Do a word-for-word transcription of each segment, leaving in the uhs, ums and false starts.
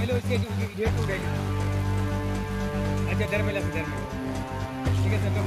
चलो, इसके इधर टू रेडी। अच्छा, डर मिला, डर मिला। ठीक है, सर, तो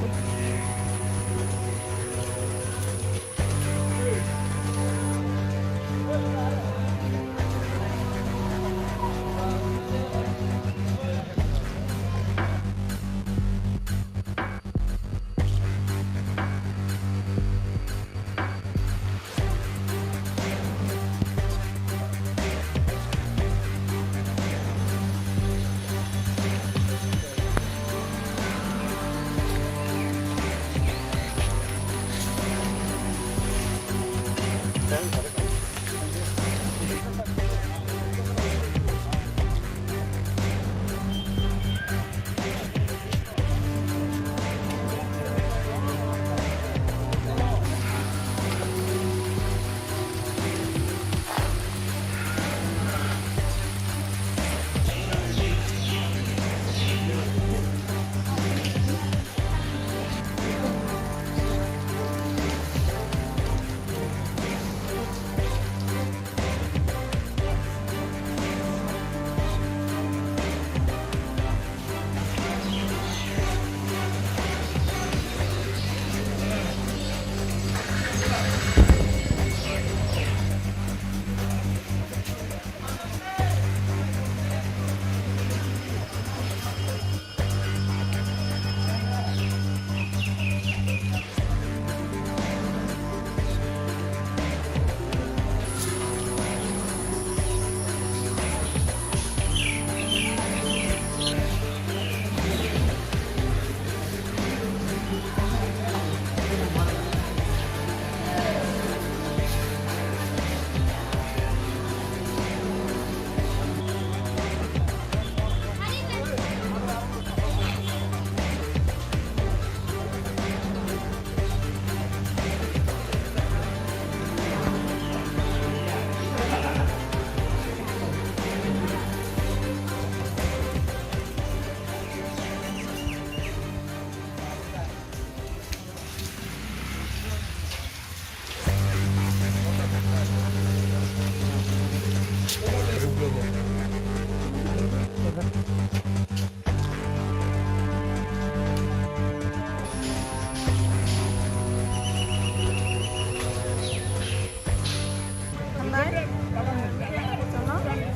Hambai.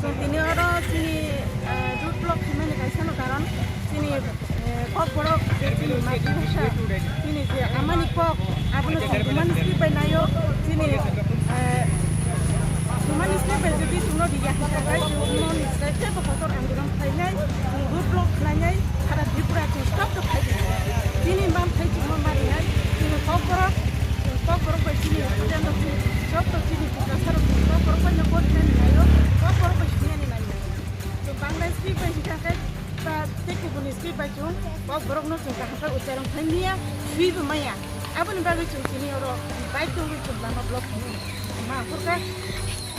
Chwng tini oro chini, eh, road block khaimani kaisa no karon chini, eh, kokborok je chini matri bhasha, chini je amani kok, abono chwng humani script bai naio, chini, eh, humani script bai jodi chwngno riya hwnkhe bai chwngno nijai teibo kotor andolon khlainai, chwng road block khlainai, sara Tripura chwng stop to khai di. Chini manthai chwngno marinai, chini kokborok, kokborok bai chini student rok chini, joto chini Tiprasa rok chini kokborok bai no porinani naio, kokborok bai sinani naio. Chwng Bangla script bai hwnkha khe, ba tei kubuni script bai chwng kokborok no chwng kaham khe ucharong khai manya, swi bo manya. Aboni bagwi chwng tini oro bike tongwi chwng lama block khainai. Ma hor kha,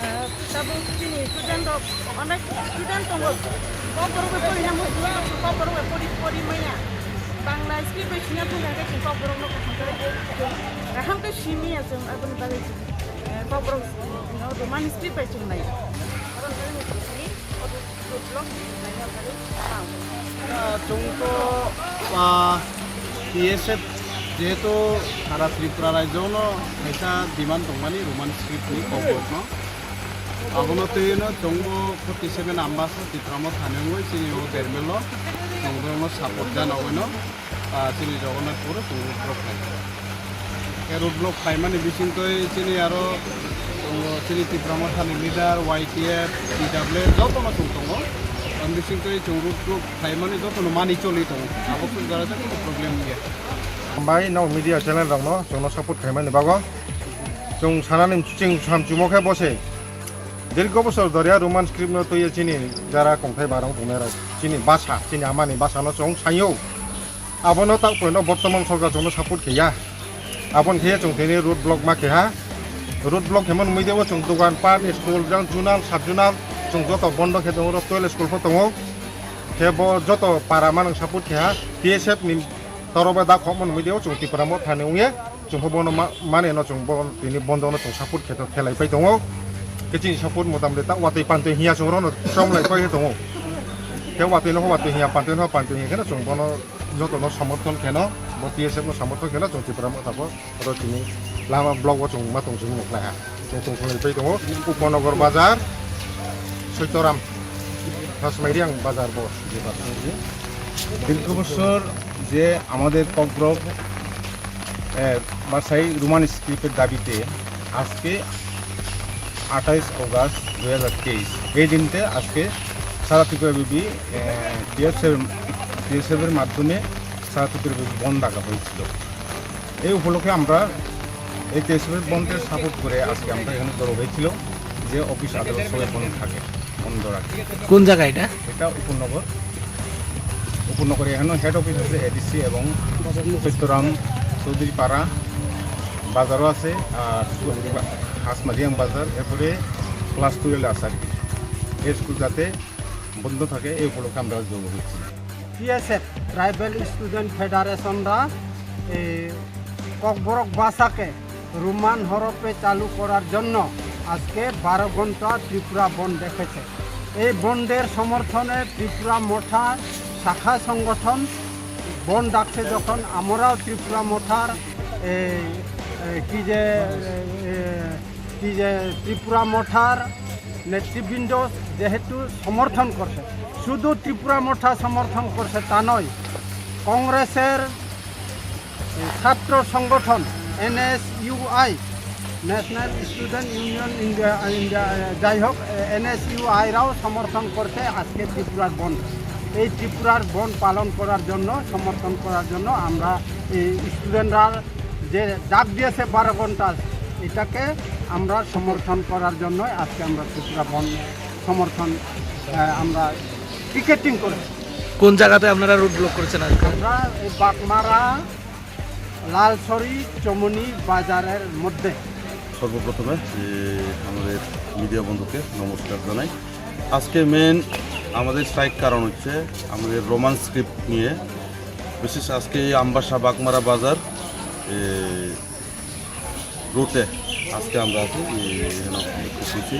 ah, tabuk chini student rok, onek student tongo. Kokborok bai porina muchungo, kokborok bai pori, pori manya. Bangla script bai sina thangkha khe chwng kokborok no kaham khe, kaham khe simi ya chwng aboni bagwi chwng, eh, kokborok no Roman script bai chwng nai. Aboni bagwi chwng tini auto road block nai ya bagwi. Ah, chwng to, ah, T S F jehetu sara Tripura rajyo no kaisa demand tongmani Roman script ni kokborok no. Abono twiwi no chwngbo forty seven Ambasa Tipra Motha ni wngwi chini o dermelo chwng borokno support jana wngwi no, ah, chini Jagannathpur o chwng road block khlai. Khe road block khlaimani bisingtwi chini aro chwng chini Tipra Motha ni leader, Y T F, T W F jotono chwng tongo. Ani bisingtwi chwng road block khlaimani jotono mani choli tongo. Abo chwng jora jora problem ya. Hambai no media channel rokno chwngno support khlaimani bago. Chwng sanani chwng samchumo khe bose. Dirgo bosor doria Roman script no twiwi chini jara kongthai barong tongnai rok. Chini basa, chini amani basa no chwng sayo. Abono tak poino bortoman sorkar chwngno support kheya. Aboni khe chwng tini road block ma keha. Road block hemo nungwi debo chwng dogan, park, school, jang junal, sub junal, chwng joto bondo khe tongo, toilet school pho tongo. Khe bo joto para manwng support keha. T S F ni toroba da khokma nungwi debo chwng Tipra Motha ni wngya. Chwng pho bono ma-, mani no chwng bo tini bondo no chwng support khe to khelai pai tongo. Khe chini support motamde ta watwi pantwi hiya chwng rono chomlai pai tongo. Khe watwi no watwi hiya, pantwi no pantwi hiya kheno chwng bono joto no samorthon kheno, bo T S F no samorthon kheno chwng Tipra Motha bo oro chini lama block o chwng ma tong chwng nukhlai ha. Chwng tong thunglai pai tongo Upanagar bazar, Soitoram, Hasmairiang bazar bo je bazar. দীর্ঘ বছর যে আমাদের ককবরক, এ, ভাষায় রোমান স্ক্রিপ্টের দাবিতে আজকে আঠাইশ অগাস্ট দুই হাজার তেইশ, এই দিনতে আজকে সারা ত্রিপুরাব্যাপী, এ, টিএসএফ, টিএসএফের মাধ্যমে সারা ত্রিপুরাব্যাপী বন্ধ ডাকা হয়েছিল। এই উপলক্ষে আমরা এই টিএসএফের বন্ধের সাপোর্ট করে আজকে আমরা এখানে জড়ো হয়েছিল যে অফিস আদালত সবাই বন্ধ থাকে, বন্ধ রাখে। কোন জায়গা এটা? এটা উপনগর, উপনগরে এখানে হেড অফিস আছে এডিসি এবং সত্যরাম চৌধুরী পাড়া বাজারও আছে, আর হাসমাদিয়াং বাজার, এরপরে ক্লাস টুয়েলভ আছে আর কি। এই স্কুল যাতে বন্ধ থাকে, এই উপলক্ষে আমরা জড়ো হয়েছি। টিএসএফ, ট্রাইবেল স্টুডেন্ট ফেডারেশনরা এই ককবরক ভাষাকে রোমান হরফে চালু করার জন্য আজকে বারো ঘন্টা ত্রিপুরা বন্ধ রেখেছে। এই বন্ধের সমর্থনে ত্রিপুরা মঠা শাখা সংগঠন বন্ধ ডাকছে, যখন আমরাও ত্রিপুরা মঠার এই, এই কি যে, এই, কি যে ত্রিপুরা মঠার নেতৃবৃন্দ যেহেতু সমর্থন করছে, শুধু ত্রিপুরা মঠা সমর্থন করছে তা নয়, কংগ্রেসের ছাত্র সংগঠন NSUI, national student union India, India, যাই হোক, এনএসইউআইরাও সমর্থন করছে আজকে ত্রিপুরার বন্ধ। এই ত্রিপুরার বন্ধ পালন করার জন্য, সমর্থন করার জন্য আমরা এই স্টুডেন্টরা যে ডাক দিয়েছে বারো ঘন্টা, এটাকে আমরা সমর্থন করার জন্য আজকে আমরা ত্রিপুরা বন্ধ সমর্থন, আহ, আমরা পিকেটিং করেছি। কোন জায়গাতে আপনারা রোড ব্লক করেছেন আজকে? আমরা এই বাগমারা লালছড়ি চমনি বাজারের মধ্যে। সর্বপ্রথমে যে আমাদের মিডিয়া বন্ধুকে নমস্কার জানাই। আজকে মেন আমাদের স্ট্রাইক কারণ হচ্ছে আমাদের রোমান স্ক্রিপ্ট নিয়ে, বিশেষ আজকে এই আমবাসা বাগমারা বাজার, এ, রোডে আজকে আমরা আছি, এ, এখানে উপস্থিত হয়েছি।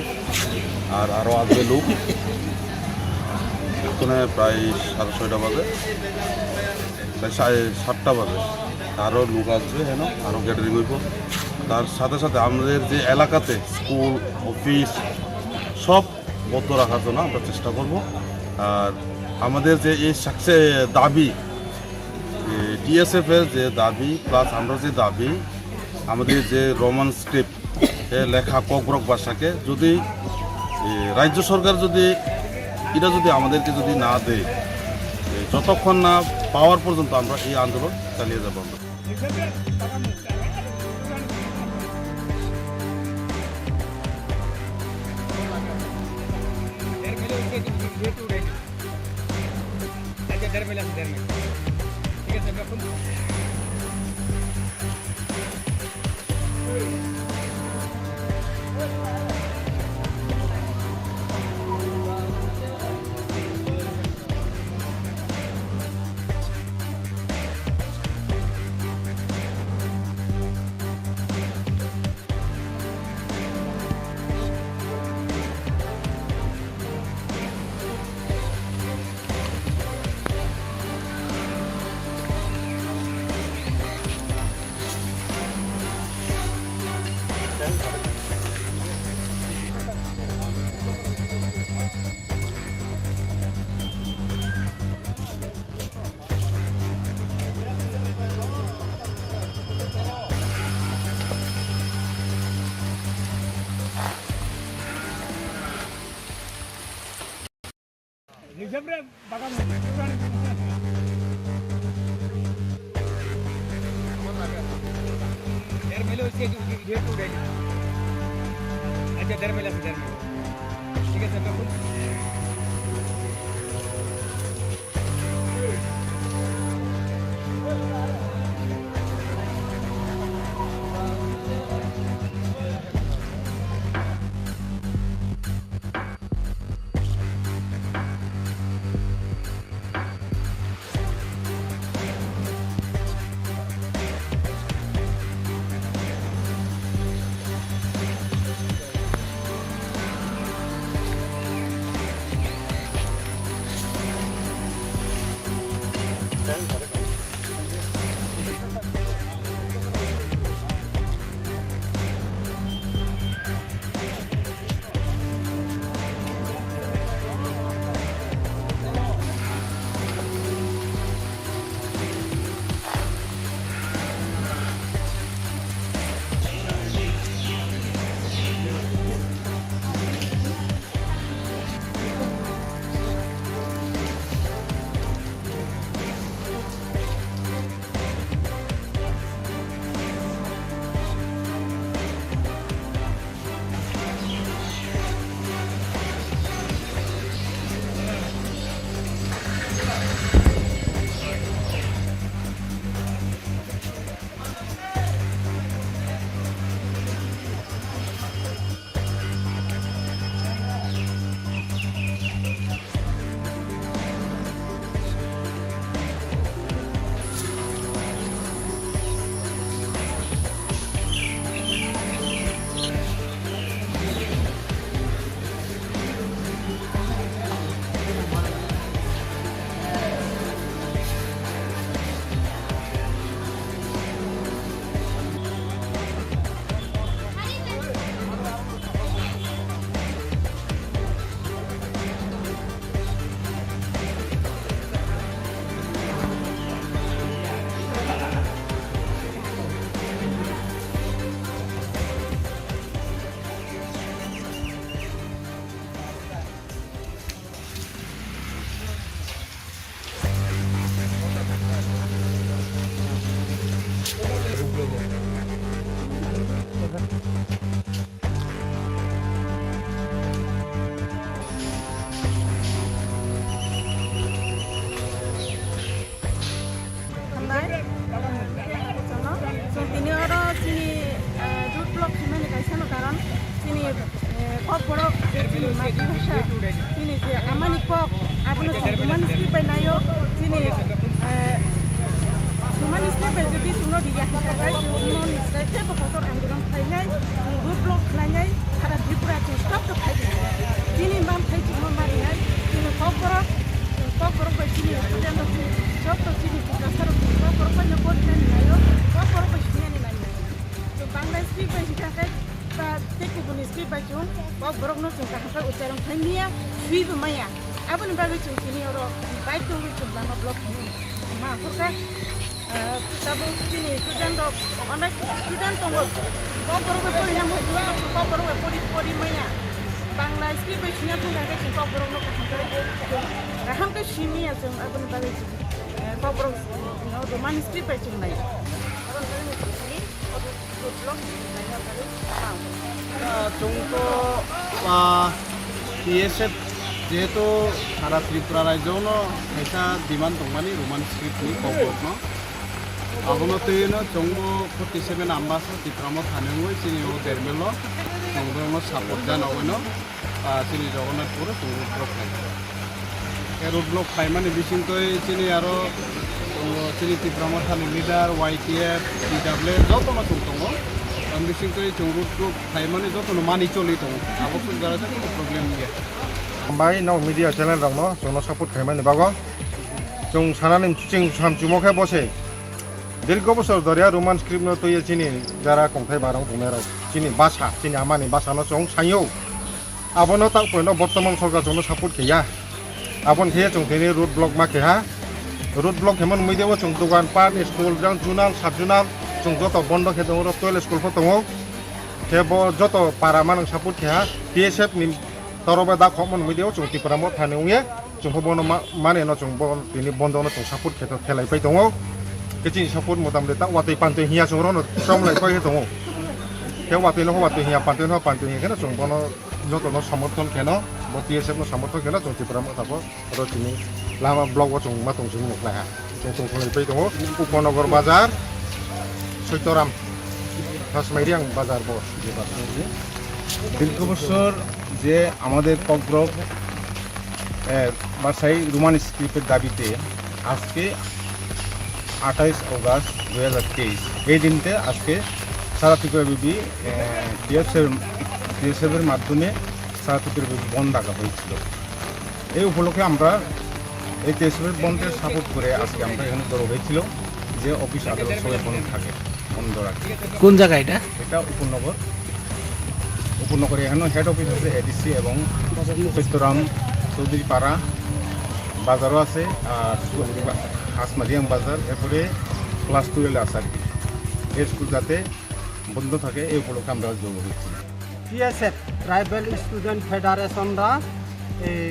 আর আরও আসবে লোক, এখন প্রায় সাড়ে ছয়টা বাজে, প্রায় সাড়ে সাতটা বাজে, আরও লোক আসবে, এখানে আরও গ্যাদারিং হইব। তার সাথে সাথে আমাদের যে এলাকাতে স্কুল, অফিস সব বন্ধ রাখার জন্য আমরা চেষ্টা করব। আর আমাদের যে এই সাকসে দাবি, টিএসএফ এর যে দাবি প্লাস আমরা যে দাবি, আমাদের যে রোমান স্ক্রিপ্ট এ লেখা ককবরক ভাষাকে যদি, এ, রাজ্য সরকার যদি এটা যদি আমাদেরকে যদি না দেয়, এ, যতক্ষণ না পাওয়ার পর্যন্ত আমরা এই আন্দোলন চালিয়ে যাবো আমরা। Hambai. Chwng tini oro chini, eh, road block hwnmani kaisa no karon chini, eh, Kokborok je chini matri bhasha, chini je amani kok, abono chwng humani script bai naio, chini, eh, humani script bai jodi chwngno riya hwnkha bai chwngno nini slai teibo kotor andolon khlainai, chwng road block khlainai, sara Tripura chwng stop to khai di. Chini man khai chwngno marinai, chini Kokborok, chwng Kokborok bai chini student rok chini joto chini Tiprasa rok chini Kokborok bai no pori nani naio, Kokborok bai sini ani nani naio. Chwng Bangla script bai hwnkha khe ba tei kubuni script bai chwng Kokborok no chwng kaham khe ucharon khai maya, swi bo maya. Aboni bagwi chwng tini oro bike tongwi chwng lama block khai ma aphurkha. Ah, tabuk chini student rok, onek student tongo. Kokborok bai pori na moi dua, kokborok bai pori, pori maya. Bangla script bai sini aphurkha khe chwng kokborok no kaham khe, kaham khe simi ya chwng aboni bagwi chwng, eh, kokborok no Roman script bai chwng nai. Chwng to, ah, T S F jehetu sara Tripura rajyo no kaisa demand tongmani Roman script ni kokborok no. Abono twiwi no chwngbo forty seven Ambasa Tipra Motha ni wngwi chini o dermelo chwng borokno support jana wngwi no, ah, chini Jagannathpur o chwng road block khlai. Khe road block khlaimani bisingtwi chini aro, o, chini Tipra Mothani leader, Y T F, T W F jotono chwng tongo. Ang bisingtwi chwng road block khlaimani jotono mani choli tongo. Abo chwng jora jora kunu problem wngya. Hambai no media channel rokno chwngno support khlaimani bago. Chwng sanani chwng samchwimo khe bose. Dirgo bosor doria Roman script no twiya chini jara kongthai barong tongnai rok. Chini basa, chini amani basa no chwng sanyo. Abono tak poino bortoman sorkar chwngno support kheya. Aboni khe chwng tini road block ma keha. Road block hemon mui debo chwng dogan, park, school, jang junal, sub junal, chwng joto bondo khe tongo, toilet school pho tongo. Khe bo joto para manang support keha. T S F ni toroba da khokmon mui debo chwng Tipra Motha ni wngye. Chwng pho bono ma-, mane no chwng bo tini bondo no chwng support khe to khelai pai tongo. Khe chini support motamde ta watwi pantwi hiya chwng rono chomlai pai tongo. Khe watwi no watwi hiya pantwi no pantwi hiya kheno chwng bono joto no samorthon kheno, bo T S F no samorthon kheno chwng Tipra Motha bo oro chini lama block o chwng ma tong chwng nuk lai ha. Chwng tong khlai pai tongo Upanagar bazar, Soitoram, Thasmairiang bazar bo je bazar ni. দীর্ঘ বছর যে আমাদের ককবরক, এ, ভাষায় রোমান স্ক্রিপ্টের দাবিতে আজকে আঠাইশ অগাস্ট দুই হাজার তেইশ, এই দিনটা আজকে সারা ত্রিপুরাব্যাপী, এ, টিএসএফ, টিএসএফের মাধ্যমে সারা ত্রিপুরাব্যাপী বন্ধ ডাকা হয়েছিল। এই উপলক্ষে আমরা এই তেইশ বন্ধের সাপোর্ট করে আজকে আমরা এখানে জড়ো হয়েছিল যে অফিস আদালত সবাই বন্ধ থাকে, বন্ধ রাখে। কোন জায়গা এটা? এটা উপনগর। উপনগরে এখানে হেড অফিস আছে, এডিসি এবং সত্যরাম চৌধুরী পাড়া বাজারও আছে, আর হাসমাদিয়াং বাজার, এরপরে ক্লাস টুয়েলভ আছে আর কি। এই স্কুল যাতে বন্ধ থাকে, এই উপলক্ষে আমরা জড়ো হয়েছি। টিএসএফ, ট্রাইবাল স্টুডেন্ট ফেডারেশনরা এই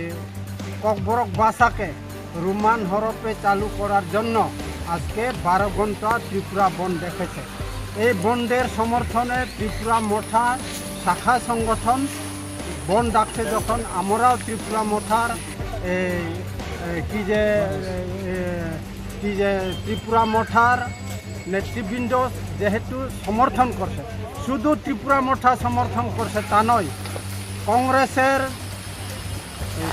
ককবরক ভাষাকে রোমান হরফে চালু করার জন্য আজকে বারো ঘন্টা ত্রিপুরা বন্ধ রেখেছে। এই বন্ধের সমর্থনে ত্রিপুরা মঠা শাখা সংগঠন বন্ধ ডাকছে, যখন আমরাও ত্রিপুরা মঠার এই, এই কি যে, এ, কি যে ত্রিপুরা মঠার নেতৃবৃন্দ যেহেতু সমর্থন করছে, শুধু ত্রিপুরা মঠা সমর্থন করছে তা নয়, কংগ্রেসের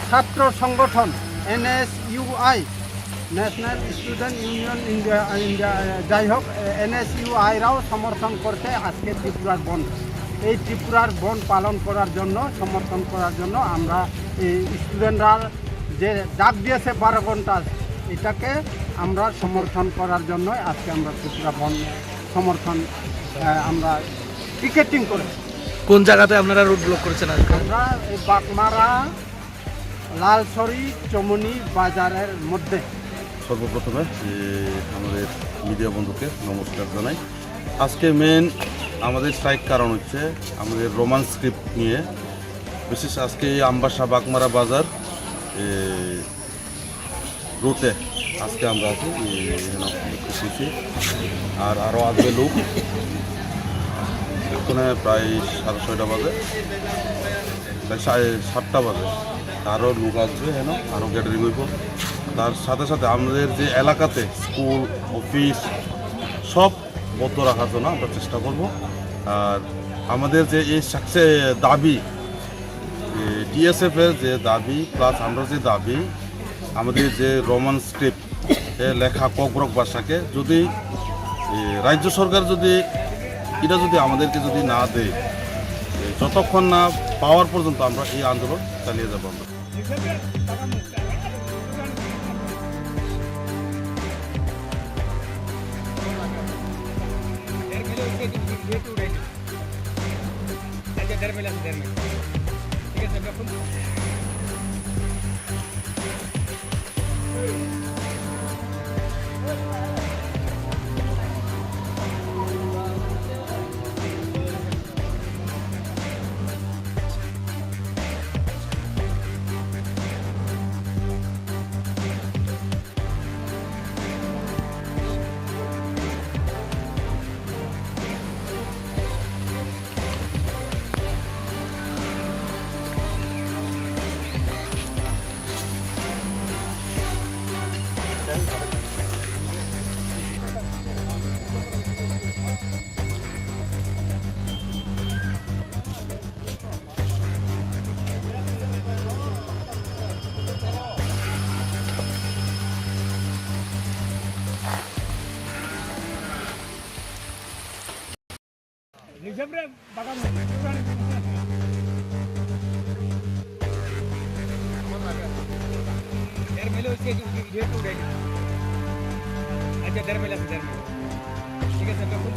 ছাত্র সংগঠন NSUI, national student union India, India, যাই হোক, এনএসইউআইরাও সমর্থন করছে আজকে ত্রিপুরার বন্ধ। এই ত্রিপুরার বন্ধ পালন করার জন্য, সমর্থন করার জন্য আমরা এই স্টুডেন্টরা যে ডাক দিয়েছে বারো ঘন্টা, এটাকে আমরা সমর্থন করার জন্য আজকে আমরা ত্রিপুরা বন্ধ সমর্থন, আহ, আমরা পিকেটিং করেছি। কোন জায়গাতে আপনারা রোড ব্লক করেছেন আজকে? আমরা এই বাগমারা লালছড়ি চমনি বাজারের মধ্যে। সর্বপ্রথমে যে আমাদের মিডিয়া বন্ধুকে নমস্কার জানাই। আজকে মেন আমাদের স্ট্রাইক কারণ হচ্ছে আমাদের রোমান স্ক্রিপ্ট নিয়ে, বিশেষ আজকে এই আমবাসা বাগমারা বাজার, এ, রোডে আজকে আমরা আছি, এ, এখানে উপস্থিত হয়েছি। আর আরও আসবে লোক, এখন প্রায় সাড়ে ছয়টা বাজে, প্রায় সাড়ে সাতটা বাজে, আরও লোক আসবে, এখানে আরও গ্যাদারিং হইব। তার সাথে সাথে আমাদের যে এলাকাতে স্কুল, অফিস সব বন্ধ রাখার জন্য আমরা চেষ্টা করব। আর আমাদের যে এই সাকসে দাবি, টিএসএফ এর যে দাবি প্লাস আমরা যে দাবি, আমাদের যে রোমান স্ক্রিপ্ট এ লেখা ককবরক ভাষাকে যদি, এ, রাজ্য সরকার যদি এটা যদি আমাদেরকে যদি না দেয়, এ, যতক্ষণ না পাওয়ার পর্যন্ত আমরা এই আন্দোলন চালিয়ে যাবো আমরা। আচ্ছা, দেড় মাইল আছে, দেড় মাইল। ঠিক আছে, তখন